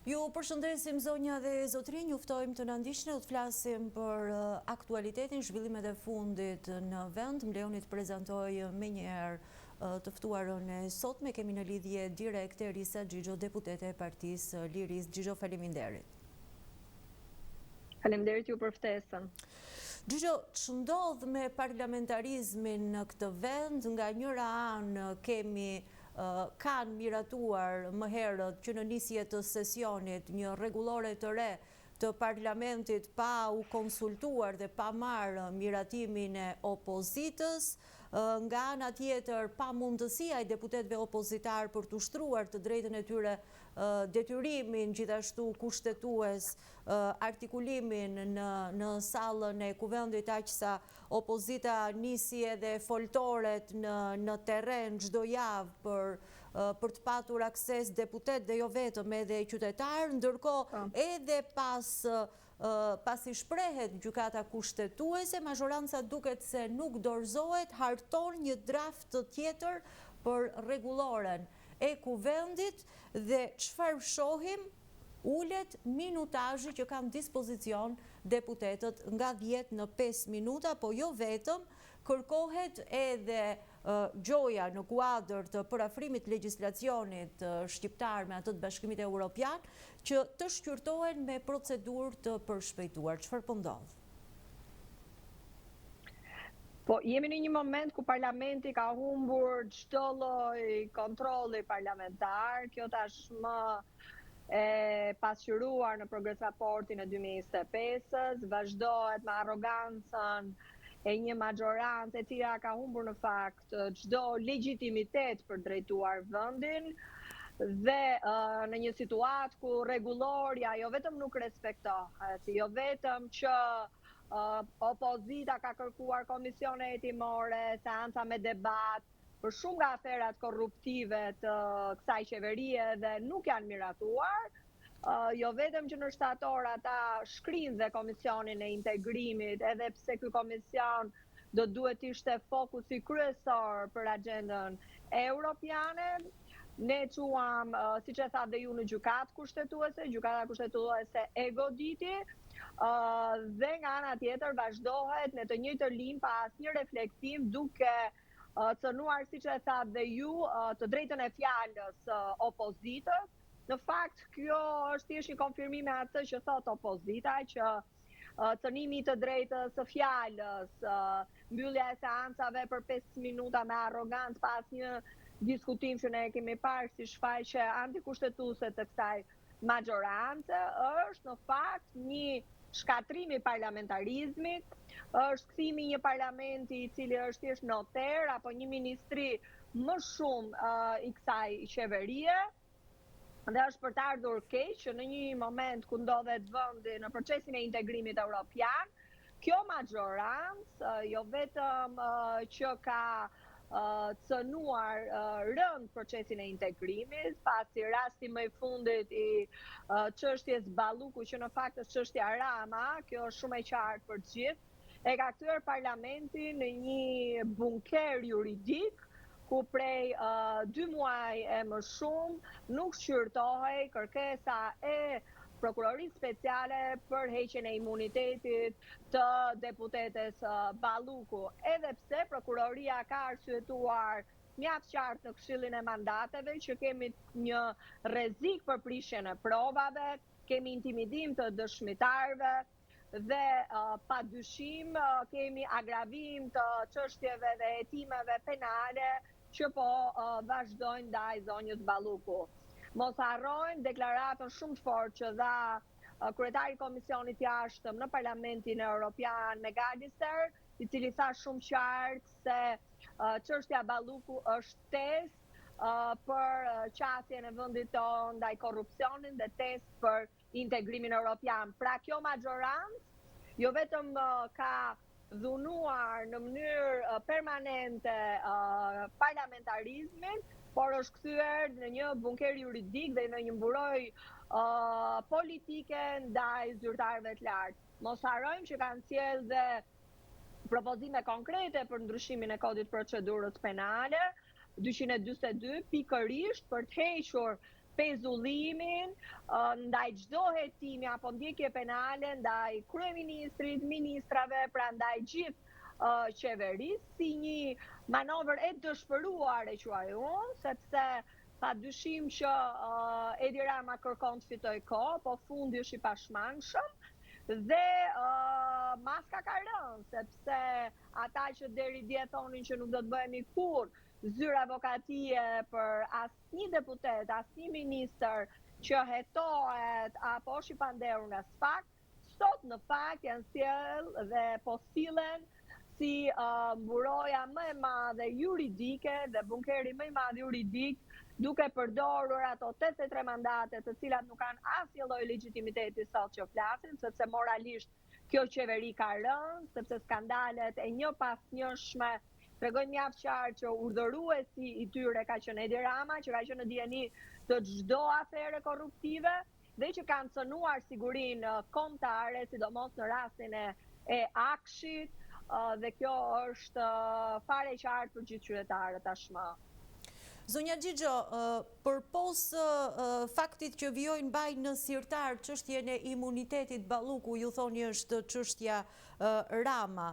Ju përshëndesim zonja dhe zotërinj, ju ftojmë të na ndiqni, do të flasim për aktualitetin, zhvillimet e fundit në vend. Më lejoni të prezantoj menjëherë të ftuarën e sotme. Kemi në lidhje direkte Erisa Xhixho, deputete e Partisë së Lirisë. Xhixho, faleminderit. Faleminderit ju për ftesën. Xhixho, ç'ndodh me parlamentarizmin në këtë vend? Nga njëra anë kemi kanë miratuar më herët që në nisje të sesionit një rregullore të re të parlamentit pa u konsultuar dhe pa marrë miratimin e opozitës, nga ana tjetër pamundësia e deputetëve opozitarë për të ushtruar të drejtën e tyre detyrimin gjithashtu kushtetues, artikulimin në në sallën e Kuvendit aq sa opozita nisi edhe foltoret në në terren çdo javë për për të patur akses deputetë dhe jo vetëm edhe qytetarë, ndërkohë po. edhe pas pasi shprehet Gjykata Kushtetuese, mazhoranca duket se nuk dorëzohet, harton një draft tjetër për rregulloren e Kuvendit dhe çfarë shohim, ulet minutazhi që kanë dispozicion deputetët nga 10 në 5 minuta, po jo vetëm, kërkohet edhe gjoja në kuadër të përafrimit legjislacionit shqiptar me atë të Bashkimit Europian, që të shqyrtohen me procedurë të përshpejtuar. Çfarë po ndodh? Po, jemi në një moment ku parlamenti ka humbur çdo lloj kontrolli parlamentar, kjo tashmë e pasqyruar në progres raportin e 2025-ës, vazhdohet me arrogancën e një maxhorance e cila ka humbur në fakt çdo legjitimitet për drejtuar vendin dhe në një situatë ku rregullorja jo vetëm nuk respektohet, jo vetëm që Opozita ka kërkuar komisione hetimore, seanca me debat për shumë nga aferat korruptive të kësaj qeverie dhe nuk janë miratuar. Jo vetëm që në shtator ata shkrinë dhe komisionin e integrimit, edhe pse ky komision do duhet të ishte fokusi kryesor për agjendën europiane. Ne çuam, siç e thatë dhe ju në gjykatë kushtetuese, gjykata kushtetuese e goditi, dhe nga ana tjetër vazhdohet në të njëjtën linjë pa asnjë reflektim duke cënuar, siç e thatë dhe ju, të drejtën e fjalës opozitës. Në fakt, kjo është thjesht një konfirmim e atë që thotë opozita, që cënimi i të drejtës së fjalës, mbyllja e seancave për 5 minuta me arrogancë pa asnjë diskutim që ne e kemi parë si shfaqje antikushtetuese të kësaj maxhorance, është në fakt një shkatërrim i parlamentarizmit, është kthimi i një parlamenti i cili është thjesht noter apo një ministri më shumë i kësaj qeverie. Dhe është për të ardhur keq që në një moment ku ndodhet vendi në procesin e integrimit europian, kjo maxhorancë jo vetëm që ka cënuar rëndë procesin e integrimit, pasi rasti më i fundit i çështjes Balluku që në fakt është çështja Rama, kjo është shumë e qartë për të gjithë, e ka kthyer parlamentin në një bunker juridik, ku prej dy muaj e më shumë nuk shqyrtohej kërkesa e Prokurorisë Speciale për heqjen e imunitetit të deputetes Balluku. Edhe pse prokuroria ka arsyetuar mjaft qartë në Këshillin e Mandateve që kemi një rrezik për prishjen e provave, kemi intimidim të dëshmitarëve, dhe pa dyshim kemi agravim të çështjeve dhe hetimeve penale që po vazhdojnë ndaj zonjës Balluku. Mos harrojmë deklaratën shumë të fortë që dha kryetari i Komisionit të Jashtëm në Parlamentin Europian, McAllister, i cili tha shumë qartë se çështja Balluku është test për qasjen e vendit tonë ndaj korrupsionit dhe test për integrimin europian. Pra kjo maxhorancë jo vetëm ka dhunuar në mënyrë permanente parlamentarizmin, por është kthyer në një bunker juridik dhe në një mburojë politike ndaj zyrtarëve të lartë. Mos harrojmë që kanë sjellë dhe propozime konkrete për ndryshimin e kodit procedurës penale, 242, pikërisht për të hequr pezullimin ndaj çdo hetimi apo ndjekje penale ndaj kryeministrit, ministrave, pra ndaj gjithë qeverisë si një manovër e dëshpëruar e quaj unë, sepse pa dyshim që Edi Rama kërkon të fitojë kohë, po fundi është i pashmangshëm dhe maska ka rënë, sepse ata që deri dje thonin që nuk do të bëhemi kurrë zyrë avokatie për asnjë deputet, asnjë ministër që hetohet apo është i pandehur nga SPAK, Sot në fakt janë sjellë dhe po sillen si mburoja më e madhe juridike dhe bunkeri më i madh juridik duke përdorur ato 83 mandate të cilat nuk kanë asnjë lloj legjitimiteti sot që flasim, sepse moralisht kjo qeveri ka rënë, sepse skandalet e njëpasnjëshme tregojnë mjaft qartë që urdhëruesi i tyre ka qenë Edi Rama, që ka qenë në dijeni të çdo afere korruptive, dhe që kanë cënuar sigurinë kombëtare, sidomos në rastin e e AKSHI-t, dhe kjo është fare e qartë për gjithë qytetarët tashmë. Zonja Xhixho, përpos faktit që vijojnë mbajnë në sirtar çështjen e imunitetit Balluku, ju thoni është çështja Rama,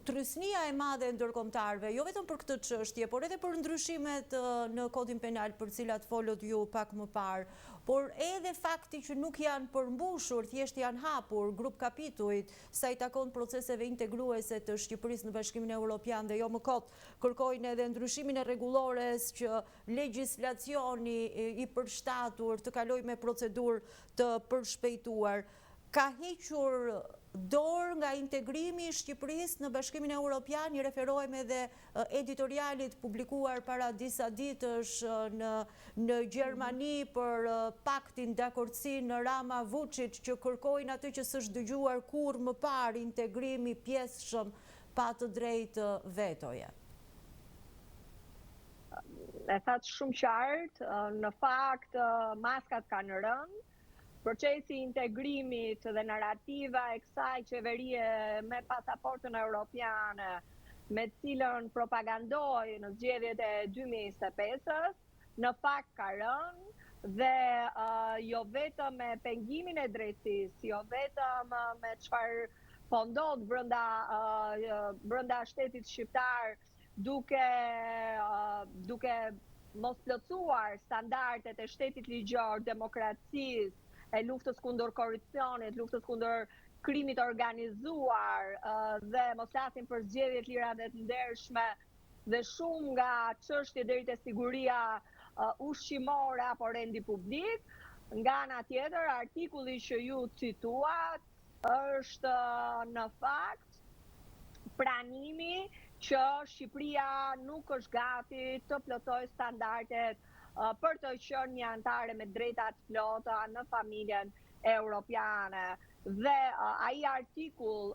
Trysnia e madhe e ndërkombëtarëve, jo vetëm për këtë çështje, por edhe për ndryshimet në Kodin Penal për të cilat folët ju pak më parë, por edhe fakti që nuk janë përmbushur, thjesht janë hapur grupkapitujt sa i takon proceseve integruese të Shqipërisë në Bashkimin Europian dhe jo më kot kërkojnë edhe ndryshimin e rregullores që legjislacioni i përshtatur të kalojë me procedurë të përshpejtuar. Ka hequr dorë nga integrimi i Shqipërisë në Bashkimin Europian, i referohem edhe editorialit publikuar para disa ditësh në në Gjermani për paktin dakordësinë Rama Vuçiç që kërkojnë atë që s'është dëgjuar kurrë më parë, integrim i pjesshëm pa të drejtë vetoje. E thatë shumë qartë, në fakt maskat kanë rënë, Procesi i integrimit dhe narrativa e kësaj qeverie me pasaportën europiane, me të cilën propagandoi në zgjedhjet e 2025-ës, në fakt ka rënë dhe jo vetëm me pengimin e drejtësisë, jo vetëm me çfarë po ndodh brenda brenda shtetit shqiptar duke duke mos plotësuar standardet e shtetit ligjor, demokracisë, e luftës kundër korrupsionit, luftës kundër krimit organizuar dhe mos flasim për zgjedhje të lira dhe të ndershme dhe shumë nga çështjet deri te siguria ushqimore apo rendi publik. Nga ana tjetër, artikulli që ju cituat është në fakt pranimi që Shqipëria nuk është gati të plotësojë standardet për të qenë një anëtare me drejta të plota në familjen europiane. Dhe ai artikull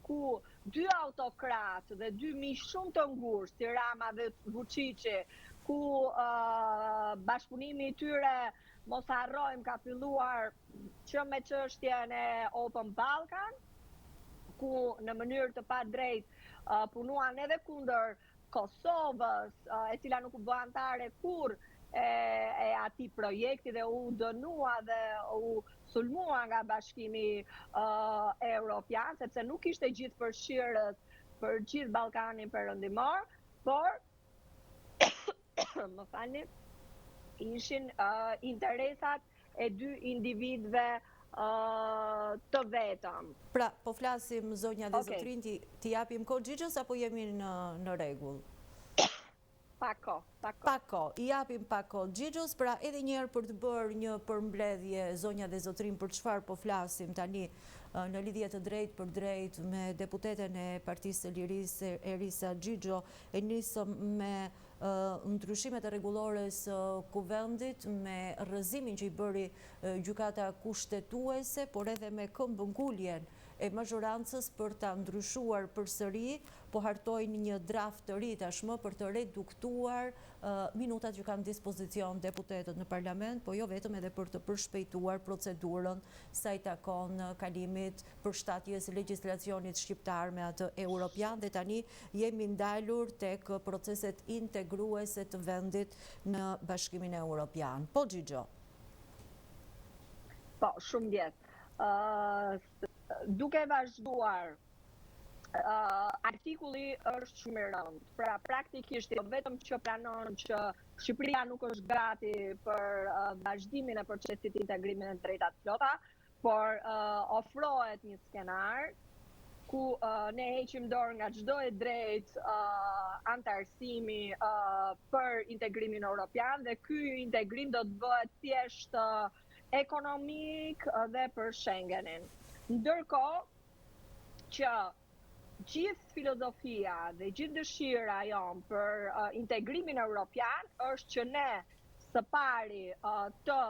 ku dy autokratë dhe dy miq shumë të ngushtë si Rama dhe Vuçiçi, ku bashkëpunimi i tyre mos harrojmë ka filluar që me çështjen e Open Balkan, ku në mënyrë të padrejtë punuan edhe kundër Kosovës, e cila nuk u bë anëtare kurrë e, e atij projekti dhe u dënua dhe u sulmua nga Bashkimi uh, Europian, sepse nuk ishte gjithëpërfshirës për gjithë Ballkanin Perëndimor, por më falni, ishin uh, interesat e dy individëve uh, të vetëm. Pra, po flasim zonja dhe okay. zotërinj, t'i japim kohë Xhixhos apo jemi në në rregull? Pak kohë, pak kohë. Pak kohë, i japim pak kohë Xhixhos, pra edhe një herë për të bërë një përmbledhje zonja dhe zotërinj për çfarë po flasim tani në lidhje të drejtpërdrejtë me deputeten e Partisë së Lirisë Erisa Xhixho, E nisëm me ndryshimet e rregullores së Kuvendit, me rrëzimin që i bëri Gjykata Kushtetuese, por edhe me këmbënguljen e mazhorancës për ta ndryshuar përsëri, po hartojnë një draft të ri tashmë për të reduktuar minutat që kanë në dispozicion deputetët në parlament, po jo vetëm edhe për të përshpejtuar procedurën sa i takon kalimit përshtatjes legjislacionit shqiptar me atë europian dhe tani jemi ndalur tek proceset integruese të vendit në Bashkimin Europian. Po Xhixho. Po, shumë vjet. Duke vazhduar artikulli është shumë i rëndë. Pra praktikisht jo vetëm që pranon që Shqipëria nuk është gati për vazhdimin e procesit të integrimit në drejta të plota, por ofrohet një skenar ku ne heqim dorë nga çdo e drejtë anëtarësimi për integrimin europian dhe ky integrim do të bëhet thjesht ekonomik dhe për Schengenin. Ndërkohë që gjithë filozofia dhe gjithë dëshira jonë për integrimin europian është që ne së pari të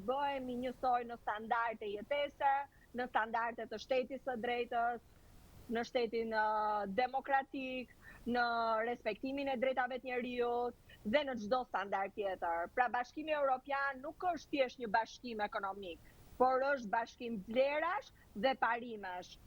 bëhemi njësoj në standarde jetese, në standarde të shtetit së drejtës, në shtetin demokratik, në respektimin e drejtave të njeriut dhe në çdo standard tjetër. Pra Bashkimi Europian nuk është thjesht një bashkim ekonomik, por është bashkim vlerash dhe parimesh.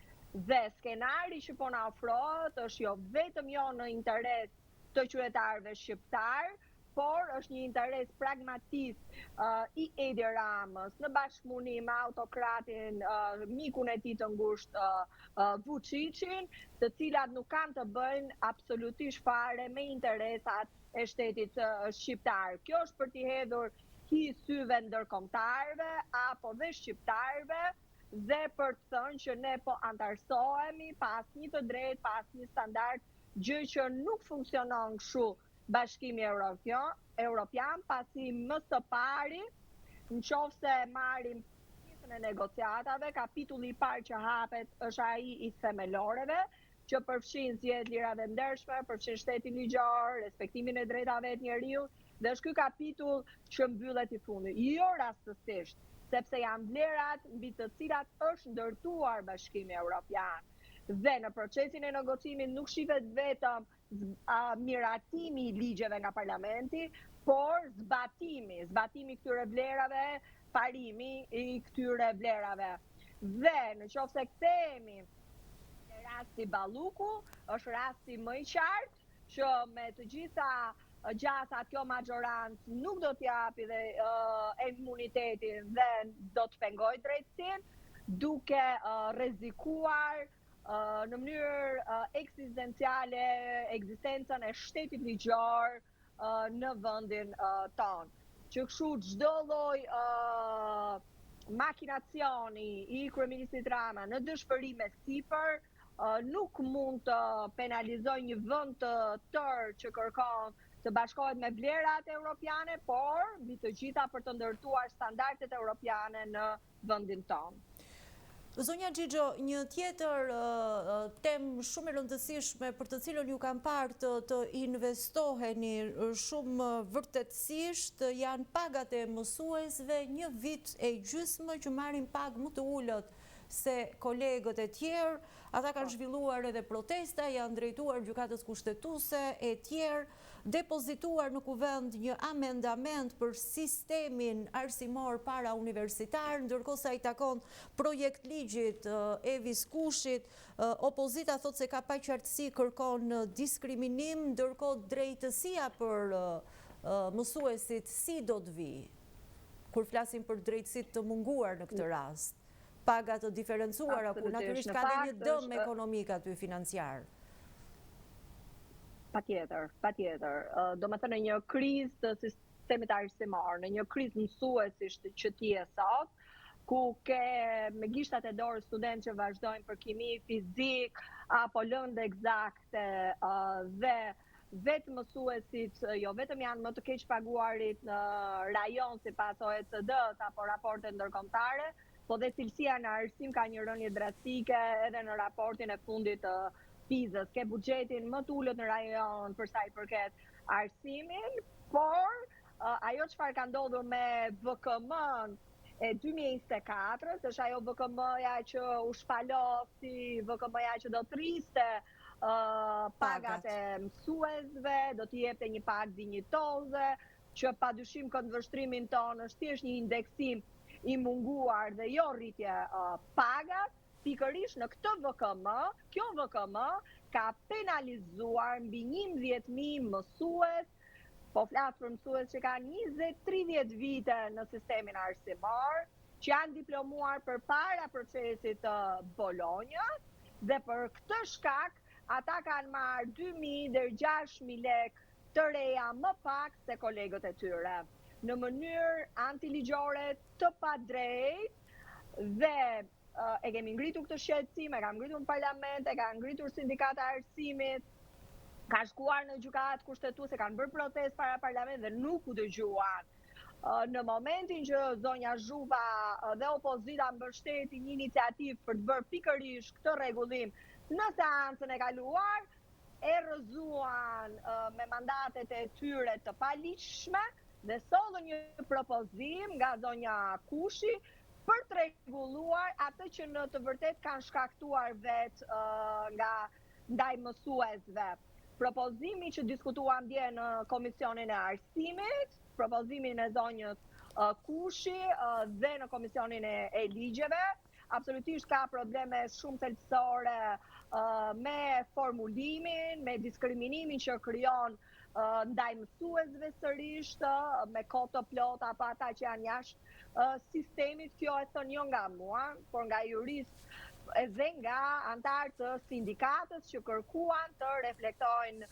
Dhe skenari që po na ofrohet është jo vetëm jo në interes të qytetarëve shqiptarë, por është një interes pragmatist uh, i Edi Ramës në bashkëpunim me autokratin, uh, mikun e tij të ngushtë uh, uh, Vuçiçin, të cilat nuk kanë të bëjnë absolutisht fare me interesat e shtetit uh, shqiptar. Kjo është për t'i hedhur hi syve ndërkombëtarëve apo dhe shqiptarëve dhe për të thënë që ne po anëtarësohemi pa asnjë të drejtë, pa asnjë standard, gjë që nuk funksionon kështu Bashkimi Europian, pasi më së pari, në qoftë se marrim pjesën e negociatave, kapitulli i parë që hapet është ai i themeloreve, që përfshin zgjedhje të lira dhe ndershme, përfshin shtetin ligjor, respektimin e drejtave të njeriut, dhe është ky kapitull që mbyllet i fundit. Jo rastësisht, sepse janë vlerat mbi të cilat është ndërtuar Bashkimi Europian. Dhe në procesin e negocimit nuk shifet vetëm miratimi i ligjeve nga parlamenti, por zbatimi, zbatimi i këtyre vlerave, parimi i këtyre vlerave. Dhe në qoftë se kthehemi te rasti Balluku, është rasti më i qartë që me të gjitha gjasat kjo maxhorancë nuk do t'japi dhe uh, imunitetin dhe do të pengojë drejtësinë, duke uh, rrezikuar uh, në mënyrë uh, ekzistenciale ekzistencën e shtetit ligjor në vendin tonë. Që kështu çdo lloj makinacioni i kryeministrit Rama në dëshpërim e sipër nuk mund të penalizojë një vend të tërë që kërkon të bashkohet me vlerat europiane, por mbi të gjitha për të ndërtuar standardet europiane në vendin tonë. Zonja Xhixho, një tjetër temë shumë e rëndësishme për të cilën ju kam parë të, të investoheni shumë vërtetësisht janë pagat e mësuesve një vit e gjysmë që marrin pagë më të ulët se kolegët e tjerë, ata kanë po. zhvilluar edhe protesta, janë drejtuar gjykatës kushtetuese e tjerë. depozituar në Kuvend një amendament për sistemin arsimor parauniversitar, ndërkohë sa i takon projektligjit Evis Kushit, opozita thotë se ka paqartësi, kërkon diskriminim, ndërkohë drejtësia për mësuesit si do të vijë, kur flasim për drejtësi të munguar në këtë rast, paga të diferencuara, ku natyrisht ka dhe një dëm ekonomik aty financiar. Patjetër, patjetër. Domethënë në një krizë të sistemit arsimor, në një krizë mësuesish që ti je sot, ku ke me gishtat e dorës studentë që vazhdojnë për kimi, fizik, apo lëndë ekzakte dhe vetë mësuesit jo vetëm janë më të keqpaguarit në rajon sipas OECD-s apo raportet ndërkombëtare, po dhe cilësia në arsim ka një rënie drastike edhe në raportin e fundit të PISA-s. Ke buxhetin më të ulët në rajon për sa i përket arsimin, por ajo çfarë ka ndodhur me VKM-n e 2024-ës, është ajo VKM-ja që u shpalos si VKM-ja që do të rriste pagat e mësuesve, do t'i jepte një pagë dinjitoze, që padyshim këndvështrimin tonë është thjesht një indeksim i munguar dhe jo rritje pagash, pikërisht në këtë VKM, kjo VKM ka penalizuar mbi 11.000 mësues, po flas për mësues që kanë 20-30 vite në sistemin arsimor, që janë diplomuar përpara procesit të Bolonjës, dhe për këtë shkak ata kanë marrë 2.000 deri 6.000 lekë të reja më pak se kolegët e tyre, në mënyrë antiligjore të padrejtë dhe e kemi ngritur këtë shqetësim, e kam ngritur në parlament, e ka ngritur sindikata e arsimit, ka shkuar në gjykatë kushtetuese, kanë bërë protestë para parlamentit dhe nuk u dëgjuan. Në momentin që zonja Zhupa dhe opozita mbështeti një iniciativë për të bërë pikërisht këtë rregullim në seancën e kaluar, e rrëzuan me mandatet e tyre të paligjshme dhe sollën një propozim nga zonja Kushi për të rregulluar atë që në të vërtetë kanë shkaktuar vetë nga ndaj mësuesve. Propozimi që diskutuam dje në Komisionin e Arsimit, propozimin e zonjës Kushi dhe në Komisionin e Ligjeve, absolutisht ka probleme shumë thelbësore me formulimin, me diskriminimin që krijon ndaj mësuesve sërish, me kohë të plotë apo ata që janë jashtë sistemit, kjo e thënë jo nga mua, por nga juristë edhe nga anëtarë të sindikatës që kërkuan të reflektojnë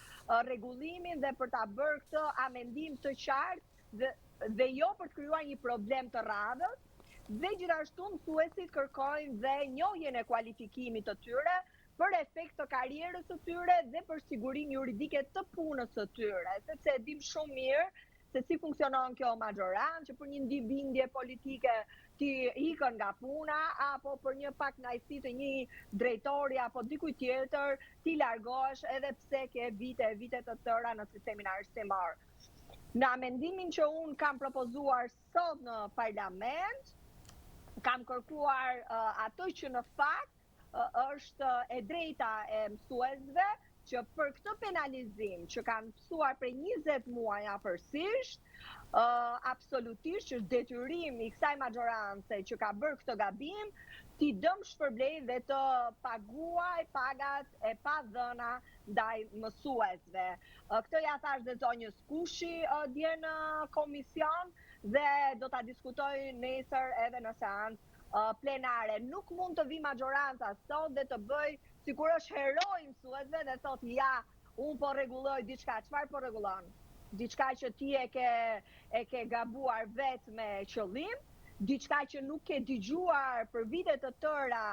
rregullimin dhe për ta bërë këtë amendim të qartë dhe, dhe jo për të krijuar një problem të radhës, dhe gjithashtu mësuesit kërkojnë dhe njohjen e kualifikimit të tyre për efekt të karrierës së tyre dhe për sigurinë juridike të punës së tyre, sepse e dim shumë mirë se si funksionon kjo maxhorancë, që për një bindje politike ti ikën nga puna, apo për një pakënaqësi të një drejtori apo dikujt tjetër, ti largohesh edhe pse ke vite e vite të tëra në sistemin arsimor. Në amendimin që unë kam propozuar sot në parlament, kam kërkuar atë që në fakt është e drejta e mësuesve që për këtë penalizim që kanë pësuar prej 20 muaj afërsisht, absolutisht që është detyrim i kësaj maxhorance që ka bërë këtë gabim, t'i dëmshpërblejë dhe të paguajë pagat e padhëna ndaj mësuesve. Këtë ia thashë dhe zonjës Kushi dje në komision dhe do ta diskutoj nesër edhe në seancë plenare. Nuk mund të vijë maxhoranca sot dhe të bëjë sikur është heroi i mësuesve dhe thotë ja, unë po rregulloj diçka. Çfarë po rregullon? Diçka që ti e ke e ke gabuar vetë me qëllim, diçka që nuk ke dëgjuar për vite të tëra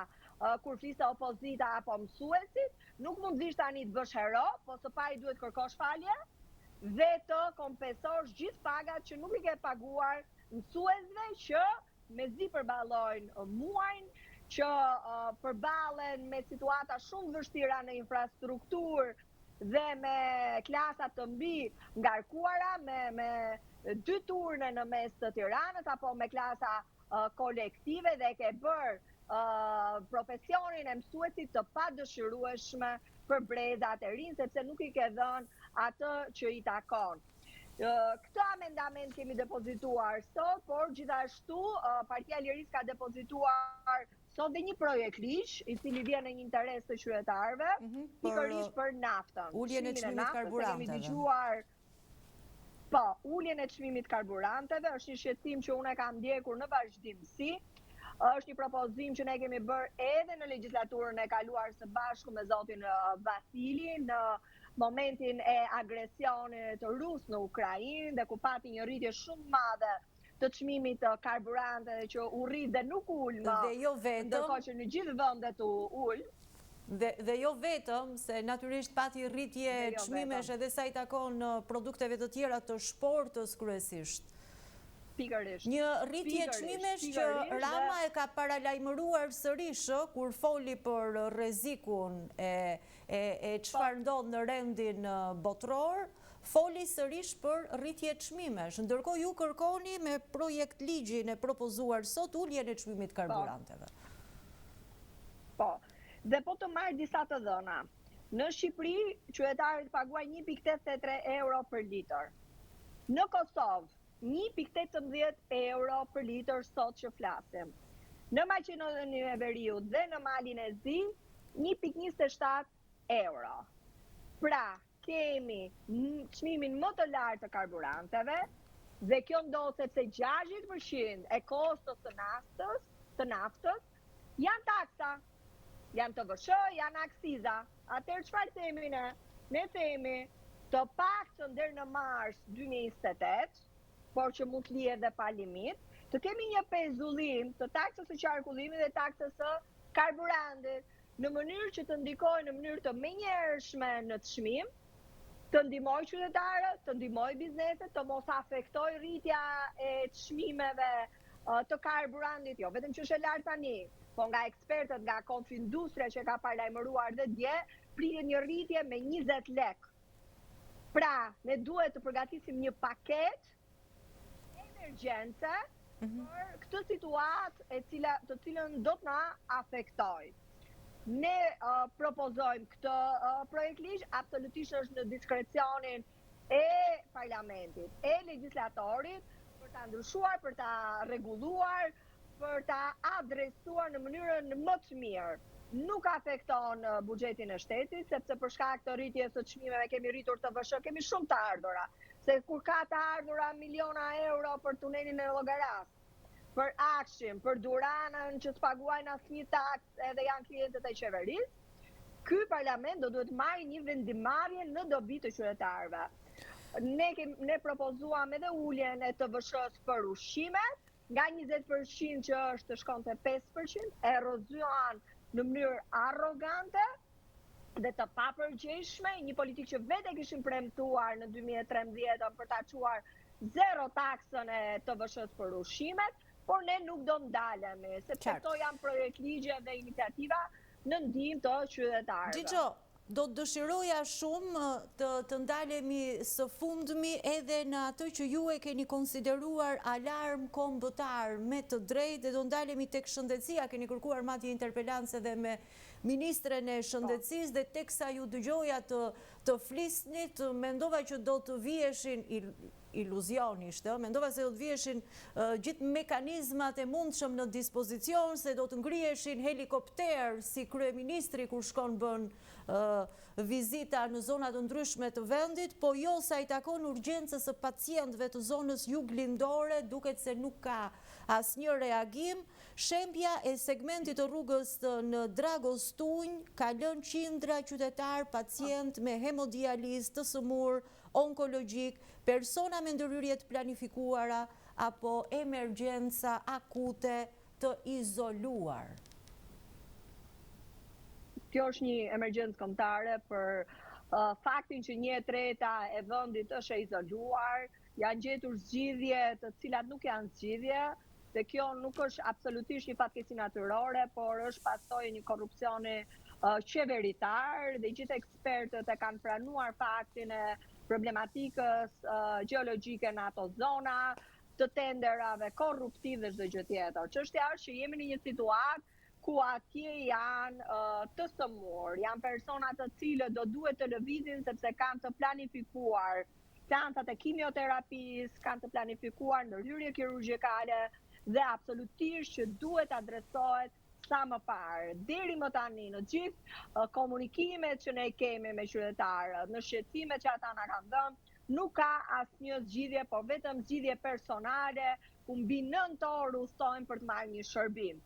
kur fliste opozita apo mësuesit, nuk mund të vish tani të bësh hero, po së pari duhet kërkosh falje dhe të kompensosh gjithë pagat që nuk i ke paguar mësuesve që mezi përballojnë muajin, që përballen me situata shumë të vështira në infrastrukturë dhe me klasa të mbingarkuara, me, me dy turne në mes të Tiranës, apo me klasa kolektive dhe e ke bërë profesionin e mësuesit të padëshirueshme për brezat e rinj, sepse nuk i ke dhënë atë që i takon. Këtë amendament kemi depozituar sot, por gjithashtu Partia e Lirisë ka depozituar sot dhe një projektligj i cili vjen në një interes të qytetarëve, mhm, pikërisht për naftën. Uljen e çmimit të karburanteve. Kemi dëgjuar Po, uljen e çmimit të karburanteve është një shqetësim që unë e kam ndjekur në vazhdimësi. Është një propozim që ne kemi bërë edhe në legjislaturën e kaluar së bashku me zotin Vasili në momentin e agresionit rus në Ukrainë dhe ku pati një rritje shumë të madhe të çmimit të karburanteve që u rrit dhe nuk u ul më. Dhe jo vetëm. Ndërkohë që në gjithë vendet u ul. Dhe, dhe jo vetëm, se natyrisht pati rritje jo çmimesh edhe sa i takon produkteve të tjera të shportës kryesisht. Pikërisht. Një rritje çmimesh që Rama e ka paralajmëruar sërish kur foli për rrezikun e e çfarë ndodh në rendin botëror. foli sërish për rritje çmimesh. Ndërkohë ju kërkoni me projektligjin e propozuar sot uljen e çmimit të po. karburanteve. Po. Dhe po të marr disa të dhëna. Në Shqipëri, qytetarët paguajnë 1.83 euro për litër. Në Kosovë, 1.18 euro për litër sot që flasim. Në Maqedoninë e Veriut dhe në Malin e Zi, 1.27 euro. Pra, kemi çmimin më të lartë të karburanteve dhe kjo ndodh sepse 60% e kostos së naftës, të naftës janë taksa, janë TVSH, janë akciza. Atëherë çfarë themi ne? Ne themi të paktën deri në mars 2028, por që mund të lihet dhe pa limit, të kemi një pezullim të taksës së qarkullimit dhe taksës së karburantit, në mënyrë që të ndikojë në mënyrë të menjëhershme në çmim, të ndihmojë qytetarët, të ndihmojë bizneset, të mos afektojë rritja e çmimeve të karburantit, jo vetëm që është e lartë tani, po nga ekspertët, nga Konfindustria që ka paralajmëruar dhe dje, pritet një rritje me 20 lek. Pra, ne duhet të përgatisim një paketë emergjence mhm. për këtë situatë e cila të cilën do të na afektojë. Ne uh, propozojmë këtë uh, projektligj, absolutisht është në diskrecionin e parlamentit, e legjislatorit për ta ndryshuar, për ta rregulluar, për ta adresuar në mënyrën më të mirë. Nuk afekton buxhetin e shtetit, sepse për shkak të rritjes së çmimeve kemi rritur TVSH, kemi shumë të ardhura. Se kur ka të ardhura miliona euro për tunelin e Llogarasë, për AKSHI-n, për Duranën që s'paguajnë asnjë taksë edhe janë klientët e qeverisë, ky parlament do duhet marrë një vendimmarrje në dobi të qytetarëve. Ne kem, ne propozuam edhe uljen e TVSH-së për ushqimet, Nga 20% që është të shkonte 5%, e rrëzuan në mënyrë arrogante dhe të papërgjegjshme, një politikë që vetë e kishin premtuar në 2013 për ta çuar zero taksën e TVSH-së për ushqimet, por ne nuk do ndalemi, sepse këto janë projektligje dhe iniciativa në ndihmë të qytetarëve. Xhixho, Do të dëshiroja shumë të të ndalemi së fundmi edhe në atë që ju e keni konsideruar alarm kombëtar me të drejtë dhe do ndalemi tek shëndetësia, keni kërkuar madje interpelancë edhe me ministren e Shëndetësisë dhe teksa ju dëgjoja të të flisnit, mendova që do të viheshin iluzion ishte, mendova se do të viheshin gjithë mekanizmat e mundshëm në dispozicion, se do të ngriheshin helikopterë si kryeministri kur shkon bën vizita në zona të ndryshme të vendit, po jo sa i takon urgjencës së pacientëve të zonës juglindore, duket se nuk ka asnjë reagim. Shembja e segmentit të rrugës në Dragostunjë ka lënë qindra qytetarë pacientë me hemodializë të sëmurë, onkologjik, persona me ndërhyrje të planifikuara apo emergjenca akute të izoluar. Kjo është një emergjencë kombëtare për faktin që një e treta e vendit është e izoluar, janë gjetur zgjidhje të cilat nuk janë zgjidhje, dhe kjo nuk është absolutisht një fatkeqësi natyrore, por është pasojë e një korrupsioni qeveritar dhe gjithë ekspertët e kanë pranuar faktin e problematikës gjeologjike në ato zona, të tenderave korruptiv dhe çdo gjë tjetër. Çështja është që jemi në një situatë ku atje janë të sëmurë, janë persona të cilët do duhet të lëvizin sepse kanë të planifikuar seancat e kimioterapisë, kanë të planifikuar ndërhyrje kirurgjikale dhe absolutisht që duhet adresohet sa më parë. Deri më tani, në gjithë komunikimet që ne kemi me qytetarët, në shqetësimet që ata na kanë dhënë, nuk ka asnjë zgjidhje, por vetëm zgjidhje personale, ku mbi 9 orë udhëtojnë për të marrë një shërbim.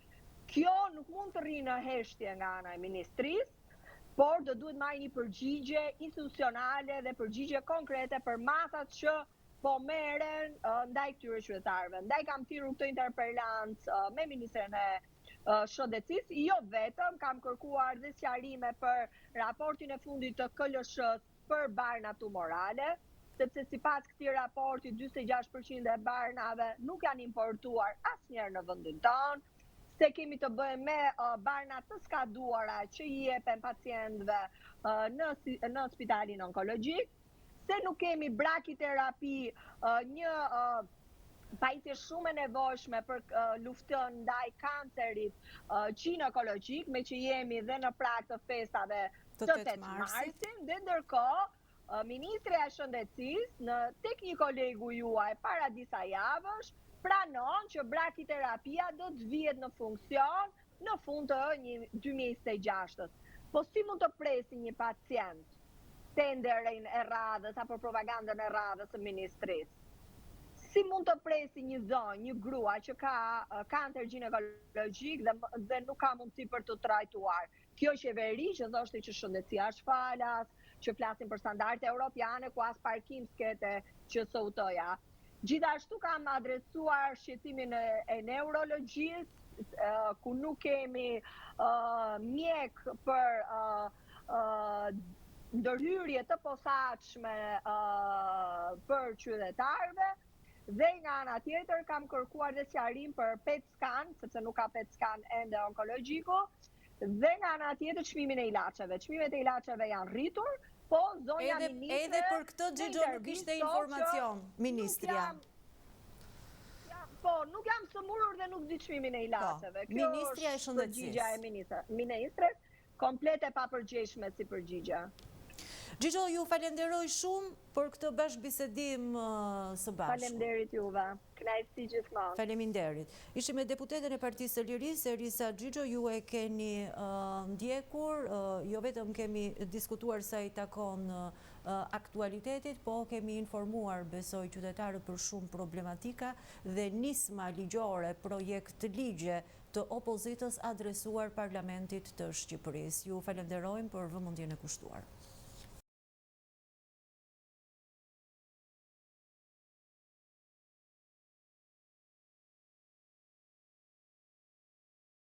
Kjo nuk mund të rri në heshtje nga ana e ministrisë, por do duhet marrë një përgjigje institucionale dhe përgjigje konkrete për masat që po merren ndaj këtyre qytetarëve. Ndaj kam thirrur këtë interpelancë me ministren e Shëndetësisë, jo vetëm, kam kërkuar dhe sqarime për raportin e fundit të KLSH-së për barna tumorale, sepse sipas këtij raporti 46% e barnave nuk janë importuar asnjëherë në vendin tonë, se kemi të bëjmë me barna të skaduara që i jepen pacientëve në në spitalin onkologjik. Pse nuk kemi brakiterapi, një pajisje shumë e nevojshme për luftën ndaj kancerit gjinekologjik, meqë jemi dhe në prag të festave të 8 marsit, dhe ndërkohë Ministrja e Shëndetësisë, në tek një kolegu juaj para disa javësh, pranon që brakiterapia do të vihet në funksion në fund të 2026-ës. Po si mund të presi një pacient tenderin e radhës apo propagandën e radhës së ministrisë? Si mund të presi një zonjë, një grua që ka kancer gjinekologjik dhe, dhe nuk ka mundësi për t'u trajtuar? Kjo qeveri që thoshte që shëndetësia është falas, që flasin për standarde europiane ku as parkim s'ke te QSUT-ja. Gjithashtu kam adresuar shqetësimin e neurologjisë, ku nuk kemi mjek për ndërhyrje të posaçme për qytetarëve dhe nga ana tjetër kam kërkuar dhe sqarim për PET scan, sepse nuk ka PET scan ende onkologjiku, dhe nga ana tjetër çmimin e ilaçeve. Çmimet e ilaçeve janë rritur, po zonja edhe, ministre edhe për këtë Xhixho nuk kishte informacion ministrja. Po, nuk jam sëmurur dhe nuk di çmimin e po, ilaçeve. Kjo ministrja e shëndetësisë. Përgjigja e ministres, komplet e papërgjegjshme si përgjigje. Xhixho, ju falenderoj shumë për këtë bashkëbisedim së bashku. Faleminderit juve. Kënaqësi gjithmonë. Faleminderit. Ishim me deputeten e Partisë së Lirisë, Erisa Xhixho, ju e keni ndjekur, jo vetëm kemi diskutuar sa i takon aktualitetit, po kemi informuar, besoj, qytetarët për shumë problematika dhe nisma ligjore, projektligje të opozitës adresuar Parlamentit të Shqipërisë. Ju falenderojmë për vëmendjen e kushtuar.